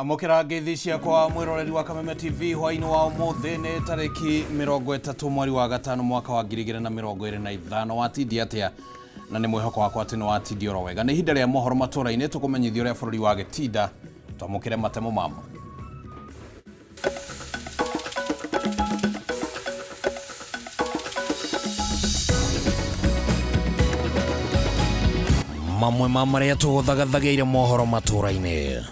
Amũkĩra ngeithi ciakwa mwĩroreri wa Kameme TV hwainĩ wa ũmũthĩ nĩ tarĩki 30 mweri wa gatano mwaka wa 2025. Watindia atĩa? Na nĩ mwĩhoko wakwa atĩ nĩ watindia oro wega. Nĩ ihinda rĩa mohoro matũra-inĩ tũkũmenyithia ũrĩa bũrũri wa gĩtinda. Twamũkĩre matemo mamo. Mamwe ma marĩa tũgũthagathagĩire mohoro matũra-inĩ.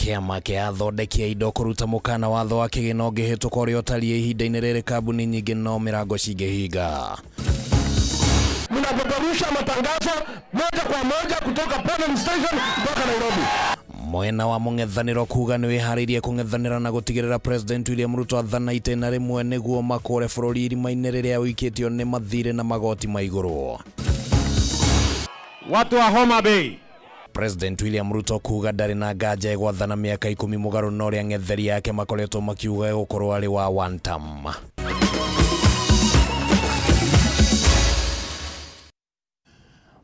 Kĩama kĩa athondeki a indo kũruta mũkana watho wa kĩgĩna ũngĩhĩtũka ũrĩa ũtariĩ ihinda-inĩ rĩrĩ kambuni nyingĩ no mĩrango cingĩhinga. Mnapeperusha matangazo moja kwa moja kutoka polling station mpaka Nairobi. Mwena wa mũng'ethanĩro kuga nĩ wĩharĩirie kũng'ethanĩra na gũtigĩrĩra President William Ruto athana itĩna rĩmwe nĩguo makũre bũrũri irima-inĩ rĩrĩa ũikĩtio nĩ mathirĩ na magoti ma igũrũ. Watu wa Homa Bay. President William Ruto kuga ndarĩ na nganja egwathana mĩaka 10 mũgarũ na ũrĩa ang'etheri yake makoretwo makiuga egũkorwo arĩ wa one term.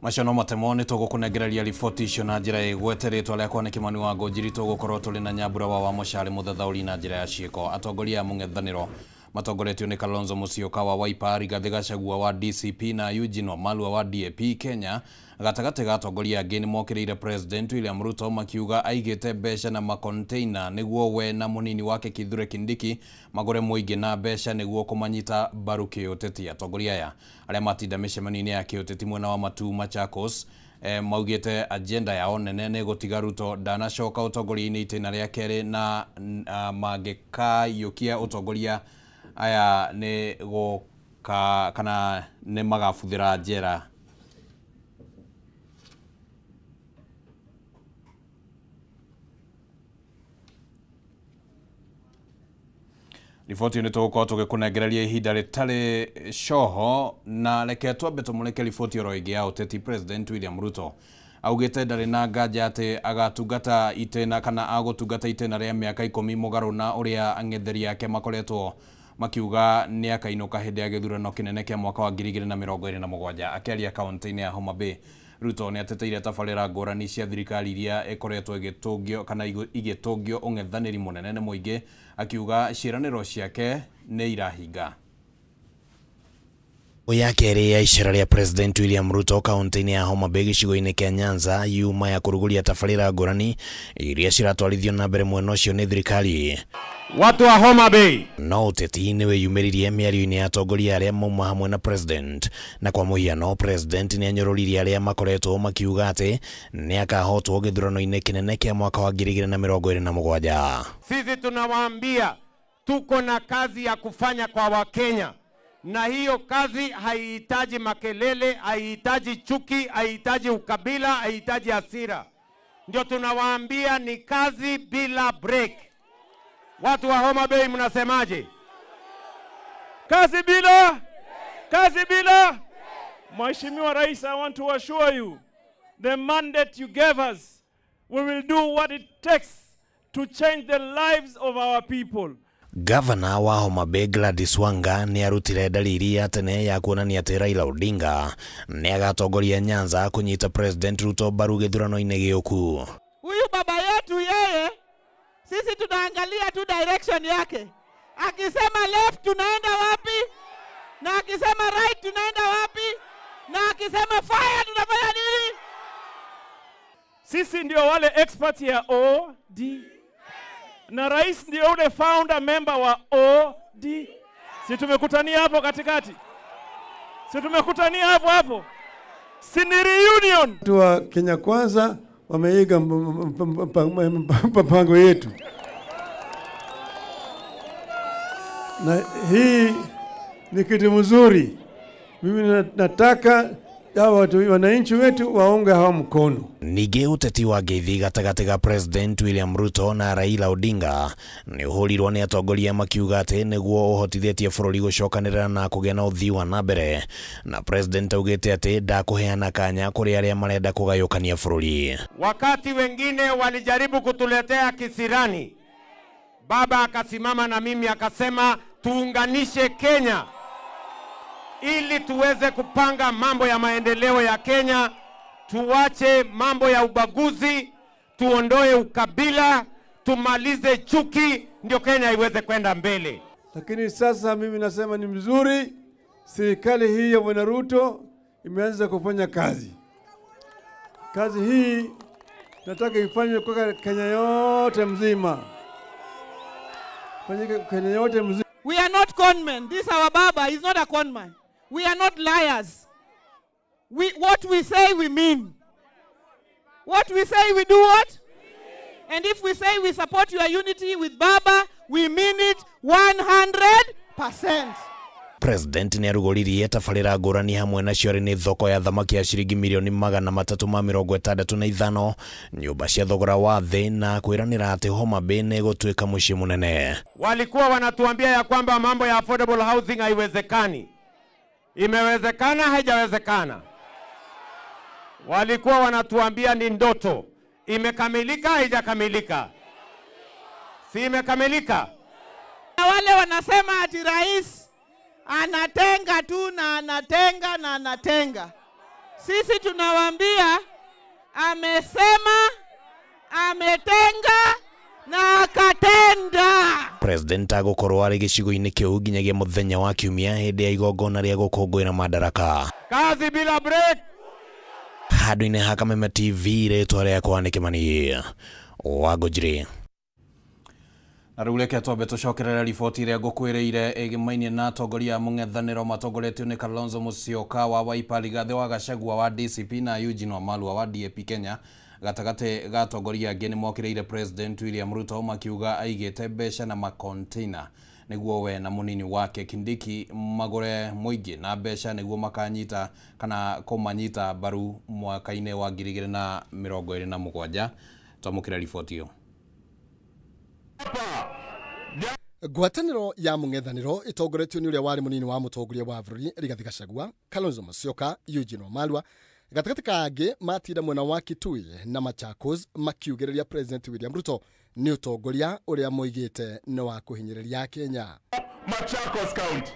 Macio no matemo nĩ tũgũkũnengereria riboti icio na njĩra ĩgwete rĩtwa rĩakwa nĩ Kimani wa Ngũnjiri. Tũgũkorwo tũrĩ na Nyambura wa Mũcari mũthathaũri na njĩra ya ciĩko. Atongoria a mũng'ethanĩro matongoretio nĩ Kalonzo Musyoka wa Wiper, Rigathi Gachagua wa DCP na Eugene Wamalwa wa DAP Kenya. Gatagatĩ ga atongoria angĩ nĩ mokĩrĩire President William Ruto makiuga aigĩte mbeca na makonteina nĩguo we na mũnini wake Kithure Kindiki magũre mũingĩ na mbeca nĩguo kũmanyita mbaru kĩũteti. Atongoria aya arĩa matinda mĩcemanio-inĩ ya kĩũteti mwena wa Matuu Machakos maugĩte agenda yao nene nĩ gũtiga Ruto ndanacoka ũtongoria-inĩ itĩna rĩa kerĩ na mangĩkaiyũkia ũtongoria aya nĩ gũka kana nĩ magabuthĩra njera. Riboti nĩ tũgũkorwo tũgĩkũnengereria ihinda rĩtarĩ coho, na reke twambe tũmũrĩke riboti oro ĩngĩ ya ũteti. President William Ruto augĩte ndarĩ na nganja atĩ agatungata itĩna kana agũtungata itĩna rĩa mĩaka 10 mũgarũ na ũrĩa ang'etheri ake makoretwo makiuga nĩ akainũka hĩndĩ ya gĩthurano kĩnene kĩa mwaka wa 2027. Akĩaria kaunti-inĩ ya Homa Bay, Ruto nĩ ateteire tabarĩra ngũrani cia thirikari iria ĩkoretwo ĩgĩtũngio kana igĩtũngio ũng'ethanĩri mũnene nĩ mũingĩ, akiuga ciĩranĩro ciake nĩ irahinga. Ya kerĩ ya icera rĩa President William Ruto kaunti-inĩ ya Homa Bay gĩcigo-inĩ kĩa Nyanza yuma ya kũrugũria tabarĩra ngũrani iria ciratwarithio na mbere mwena ũcio nĩ thirikari. Watu wa Homa Bay. No ũteti nĩ wĩyumĩririe mĩario-inĩ ya atongoria arĩa mauma hamwe na President, na kwa mũhiano President nĩ anyũrũririe arĩa makoretwo makiuga atĩ nĩ akahotwo gĩthurano-inĩ kĩnene kĩa mwaka wa 2027. Sisi tunawaambia tuko na kazi ya kufanya kwa Wakenya, na hiyo kazi haihitaji makelele, haihitaji chuki, haihitaji ukabila, haihitaji hasira. Ndio tunawaambia ni kazi bila break. Watu wa Homa Bay mnasemaje? Kazi bila, kazi bila. Mheshimiwa Rais, I want to assure you, the mandate you gave us, we will do what it takes to change the lives of our people. Gavana wa Homa Bay Gladys Wanga nĩ arutire dalili ya tene ya kuonania atĩ Raila Odinga nĩ agatongoria Nyanza kũnyita President Ruto mbaru gĩthurano-inĩ gĩũku. Huyu baba yetu yeye, sisi tunaangalia tu direction yake. Akisema left tunaenda wapi? Na akisema right tunaenda wapi? Na akisema fire tunafanya nini? Sisi ndio wale experts ya OD. Na rais ndio ule founder member wa OD. Si tumekutania hapo katikati? Si tumekutania hapo hapo? Si ni reunion? Watu wa Kenya Kwanza wameiga mpango yetu. Na hii ni kitu mzuri. Mimi nataka watu wananchi wetu waunge hawa mkono. Ningĩ ũteti wa ngeithi gatagatĩ ga President William Ruto na Raila Odinga nĩ ũhũrirwo nĩ atongoria makiuga atĩ nĩguo ũhotithĩtie bũrũri gũcokanĩrĩra na kũgĩa na ũthii wa na mbere, na President augĩte atĩ ndakũheana kanya kũrĩ arĩa marenda kũgayũkania bũrũri. Wakati wengine walijaribu kutuletea kisirani, baba akasimama na mimi akasema tuunganishe Kenya ili tuweze kupanga mambo ya maendeleo ya Kenya, tuache mambo ya ubaguzi, tuondoe ukabila, tumalize chuki, ndio Kenya iweze kwenda mbele. Lakini sasa mimi nasema ni mzuri, serikali hii ya Bwana Ruto imeanza kufanya kazi. Kazi hii nataka ifanywe kwa Kenya yote mzima. Fanyike Kenya yote mzima. We are not con men. This our Baba is not a con man. We are not liars. What we say we mean. What we say we do what? And if we say we support your unity with Baba, we mean it 100%. President nĩ arugũririe tabarĩra ngũrani hamwe nacio arĩ nĩ thoko ya thamaki ya ciringi mirioni 365, nyũmba cia thogora wa thĩ na kwĩranĩra atĩ Homa Bay nĩ ĩgũtuĩka mũciĩ mũnene. Walikuwa wanatuambia ya kwamba mambo ya affordable housing haiwezekani. Imewezekana, haijawezekana? Walikuwa wanatuambia ni ndoto. Imekamilika, haijakamilika? Si imekamilika? Na wale wanasema ati rais anatenga tu na anatenga na anatenga. Sisi tunawaambia amesema, ametenga na akatenda. President agũkorwo arĩ gĩcigo-inĩ kĩu nginyagia mũthenya wa kiumia hĩndĩ ya igongona rĩa gũkũngũĩra madaraka. Kazi bila break. Handũ-inĩ ha Kameme TV, rĩtwa rĩakwa nĩ Kĩmani wa Ngũnjiri. Na rĩu reke twambe tũcokerere riboti ĩrĩa ngũkwĩrĩire ĩgĩmainie na atongoria a mũng'ethanĩro matongoretio nĩ Kalonzo Musyoka wa Wiper, Rigathĩ wa Gachagua wa DCP na Eugene Wamalwa wa DAP Kenya. Gatagatĩ ga atongoria angĩ nĩ mokĩrĩire President William Ruto makiuga aigĩte mbeca na makonteina nĩguo we na mũnini wake Kindiki magũre mũingĩ na mbeca nĩguo makanyita kana kũmanyita mbaru mwaka-inĩ wa 2027. Twamũkĩra riboti ĩyo. Ngwatanĩro ya mũng'ethanĩro ĩtongoretio nĩ ũrĩa warĩ mũnini wa mũtongoria wa bũrũri Rigathĩ Gachagua, Kalonzo Musyoka, Eugene Wamalwa gatagatĩ ka angĩ matinda mwena wa Kitui na Machakos makiugĩrĩria President William Ruto nĩ ũtongoria ũrĩa moigĩte nĩ wa kũhinyĩrĩria Kenya. Machakos County.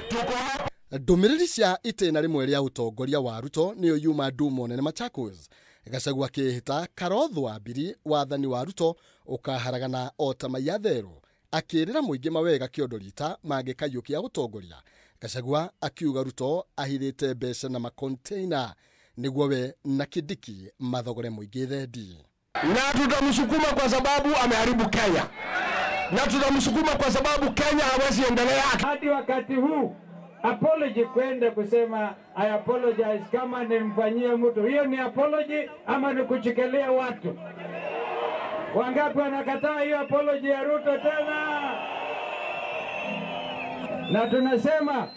Tuko hapa. Ndũmĩrĩri cia itĩna rĩmwe rĩa ũtongoria wa Ruto nĩyo yuma ndumo nene Machakos. Gachagua akĩĩhĩta Karotho wa Mbiri wathani wa Ruto ũkaharagana o ta mai therũ, akĩrĩra mũingĩ mawega kĩondo rita mangĩkaiyũkia gũtongoria. Gachagua akiuga Ruto ahithĩte mbeca na makonteina nĩguo we na Kindiki mathogore mũingĩ thendi. Na tutamsukuma kwa sababu ameharibu Kenya. Na tutamsukuma kwa sababu Kenya hawezi endelea. Hadi wakati huu apology kwenda kusema I apologize kama nimfanyie mtu, hiyo ni apology ama ni kuchikelea watu? Wangapi wanakataa hiyo apology ya Ruto tena? Na tunasema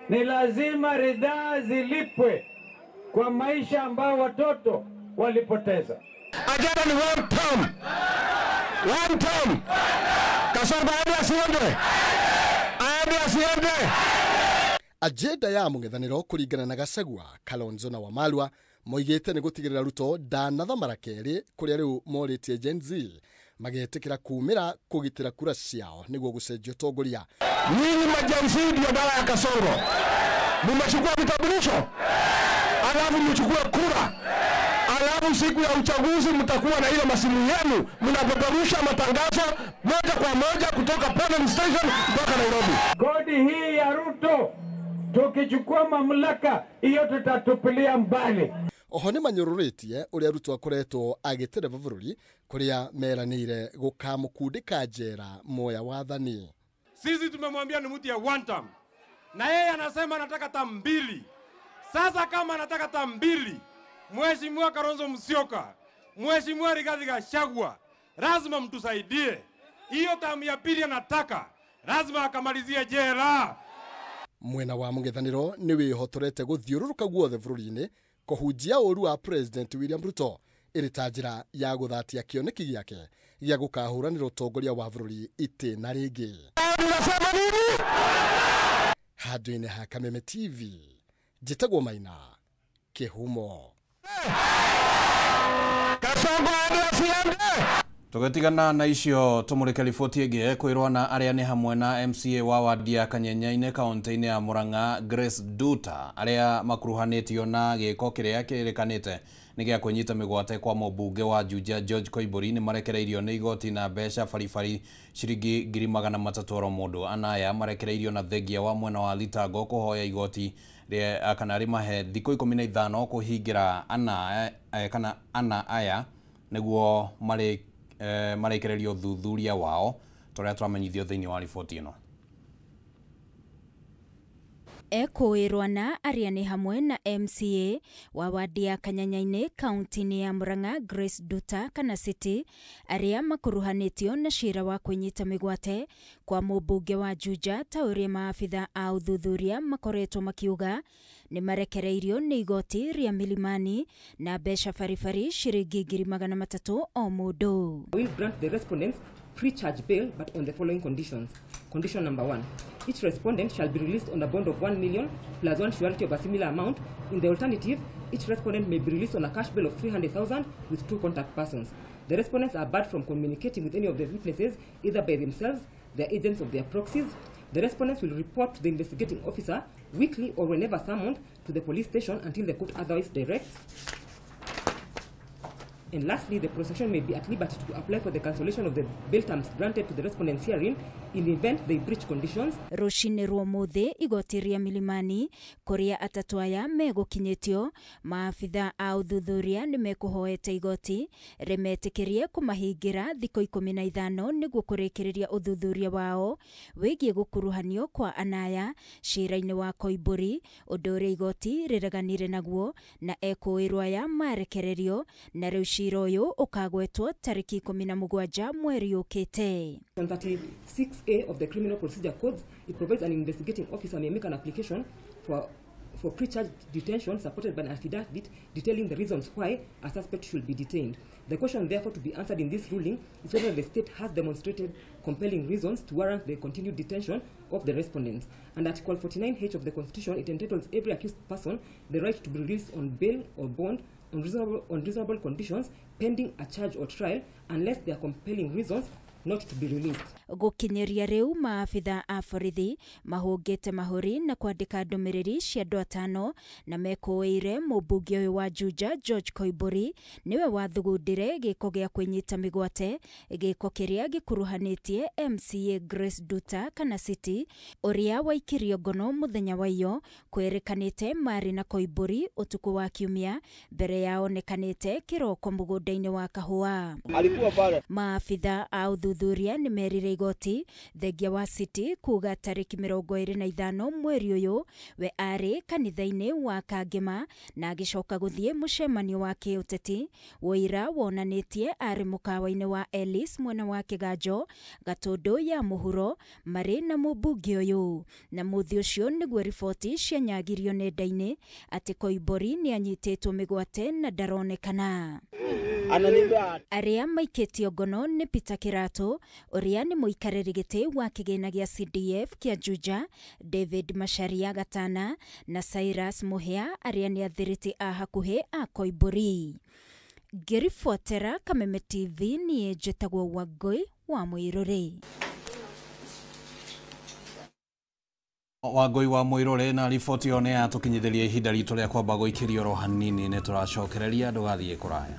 ni lazima ridhaa zilipwe kwa maisha ambao watoto walipoteza. Agenda ni one term. One term. Kasongo aende asiende. Aende asiende. Agenda ya mũng'ethanĩro kũringana na Gachagua, Kalonzo na Wamalwa moigĩte nĩ gũtigĩrĩra Ruto ndanathamara kerĩ kũrĩa rĩu morĩtie Gen Z magetĩkĩra kumĩra kũgitĩra kura ciao nĩguo gũcenjia ũtongoria. Nyinyi ma Gen Z ndio dawa ya Kasongo. Mmechukua vitambulisho, alafu mchukue kura, alafu siku ya uchaguzi mtakuwa na ile masimu yenu mnapeperusha matangazo moja kwa moja kutoka polling station mpaka Nairobi. Kodi hii ya Ruto tukichukua mamlaka hiyo tutatupilia mbali. Oho nĩ manyũrũrĩtie ũrĩa Ruto akoretwo agĩtereba bũrũri kũrĩa meranĩire gũkamũkundĩka njera moya wathani. Sisi tumemwambia ni mtu ya one term, na yeye anasema anataka term mbili. Sasa kama anataka term mbili, Mheshimiwa Kalonzo Musyoka, Mheshimiwa Rigathi Gachagua, lazima mtusaidie. Hiyo term ya pili anataka, lazima akamalizie jela. Mwena wa mũng'ethanĩro nĩ wĩhotorete gũthiũrũrũka guothe bũrũri-inĩ kũhunjia ũru wa President William Ruto ĩrĩ ta njĩra ya gũthatia kĩoneki gĩake gĩa gũkahũranĩra ũtongoria wa bũrũri itĩna rĩngĩ. Unasema nini? Handũ-inĩ ha Kameme TV, njĩtagwo Maina Kĩhumo. Kasongo aende asiende? Tũgĩtigana na icio tũmũrĩke riboti ĩngĩ kwĩrwo na arĩa nĩ hamwe na MCA wa wadi ya Kanyenyainĩ kaunti-inĩ ya Murang'a Grace Duta arĩa makuruhanĩtio na gĩko kĩrĩa kĩrĩkanĩte nĩ gĩa kwĩnyita mĩgwate kwa mũmbunge wa Juja George Koimbũri nĩ marekereirio nĩ igoti na mbeca baribari ciringi 300,000 oro mũndũ. Anaya marekereirio na thengia wa mwena wa Litango kũhoya igoti kana rĩmahe thikũ 15 kũhingĩra ana kana ana aya nĩguo marekererio thuthuria wao toria twamenyithio thĩinĩ wa riboti ĩno. Ekũĩrwo na arĩa nĩ hamwe na MCA wa wadi ya Kanyanyainĩ kaunti-inĩ ya Murang'a Grace Duta kana City arĩa makuruhanĩtio na cira wa kwĩnyita mĩgwate kwa mũmbunge wa Juja ta ũrĩa maabitha a ũthuthuria makoretwo makiuga nĩ marekereirio nĩ igoti rĩa Milimani na mbeca baribari ciringi 300,000 o mũndũ. We grant the respondents pre-charge bail but on the following conditions. Condition number 1, each respondent shall be released on a bond of 1 million plus one surety of a similar amount. In the alternative, each respondent may be released on a cash bail of 300,000 with 2 contact persons. The respondents are barred from communicating with any of the witnesses, either by themselves, their agents or their proxies. The respondents will report to the investigating officer weekly or whenever summoned to the police station until the court otherwise directs. And lastly, the prosecution may be at liberty to apply for the cancellation of the bail terms granted to the respondents herein in the event they breach conditions. Rũcinĩ rwa ũmũthĩ igoti rĩa Milimani kũrĩa atatũ aya megũkinyĩtio maabitha a ũthuthuria nĩ mekũhoete igoti rĩmetĩkĩrie kũmahingĩra thikũ 15 nĩguo kũrĩkĩrĩria ũthuthuria wao wĩgiĩ gũkuruhanio kwa anaya cira-inĩ wa Koimbũri, ũndũ ũrĩa igoti rĩreganire naguo na ekũĩrwo aya marekererio na rĩu cira ũyũ ũkagwetwo tarĩki 17 mweri ũkĩte. 36A of the Criminal Procedure Codes, it provides an investigating officer may make an application for pre-charge detention supported by an affidavit detailing the reasons why a suspect should be detained. The question therefore to be answered in this ruling is whether the state has demonstrated compelling reasons to warrant the continued detention of the respondents. And Article 49H of the Constitution, it entitles every accused person the right to be released on bail or bond on reasonable conditions pending a charge or trial unless there are compelling reasons not to be released. Gũkinyĩria rĩu maabitha a borithi mahũngĩte mahũri na kwandĩka ndũmĩrĩri cia andũ atano na mekũĩire mũmbunge ũyũ wa Juja George Koimbũri nĩwe wathugundire gĩko gĩa kwĩnyita mĩgwate, gĩko kĩrĩa gĩkuruhanĩtie MCA Grace Duta kana City ũrĩa waikirio ngono mũthenya wa iyo kwĩrĩkanĩte marĩ na Koimbũri ũtukũ wa kiumia mbere yaonekanĩte kĩroko mũgũnda-inĩ wa kahũa. Maabitha a ũthuthuria nĩ merire igoti thengia wa City kuga tarĩki 25 mweri ũyũ we arĩ kanitha-inĩ wa Kangema na agĩcoka gũthiĩ mũcemanio wa kĩũteti. Ũira wonanĩtie arĩ mũkawa-inĩ wa Ellis mwena wa Kĩganjo Gatũndũ ya mũhuro marĩ na mũmbunge ũyũ, na mũthĩ ũcio nĩguo riboti cianyagirio nenda-inĩ atĩ Koimbũri nĩ anyitĩtwo mĩgwate na ndaronekana. Arĩa maikĩtio ngono nĩ Peter Kĩratũ ũrĩa nĩ mũikarĩri gĩtĩ wa kĩgĩna gĩa CDF kĩa Juja, David Macharia Gatana na Cyrus Mũhĩa arĩa nĩ athiriti a hakuhĩ a Koimbũri. Ngĩribotera Kameme TV niĩ njĩtagwo Wangũi wa Mũirũrĩ. Wangũi wa Mũirũrĩ na riboti ĩyo nĩ yatũkinyithĩria ihinda ritũ rĩa kwamba gũikĩrio oro hanini, nĩ tũracokereria ndũgathiĩ kũraya.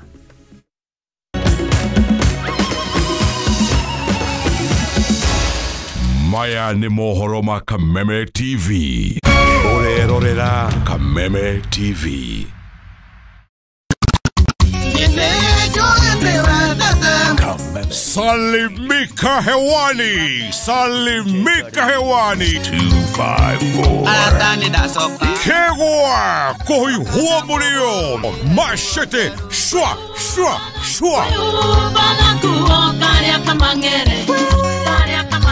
Maya ni mohoro ma Kameme TV. Ũrerorera Kameme TV. Salimika hewani, salimika hewani. 254. Kegwa kohi huo murio. Machete shwa shwa shwa.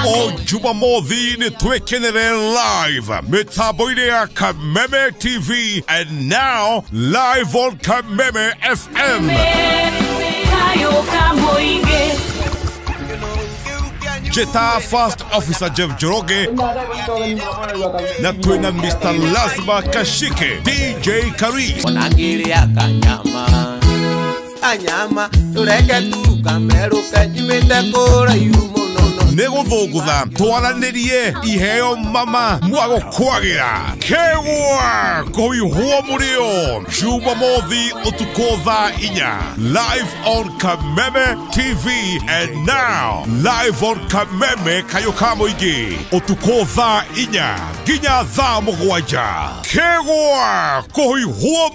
O Jumamothi ni twekenere live mitambo-inĩ ya Kameme TV and now live on Kameme FM. Jeta First Officer Jeff Njoroge na twina Mr. Lazma Kashike, DJ Karis. Kamerũke nyumĩte kũraihu mũno. Nĩ gũthũngũtha twaranĩrie iheo mama mwagũkwagĩra kegwa kũihwo mũrĩo Jumamothi ũtukũ thaa 4 live on Kameme TV and now live on Kameme kayũ ka mũingĩ ũtukũ thaa 4 nginya thaa 7 kegwa kũihwo.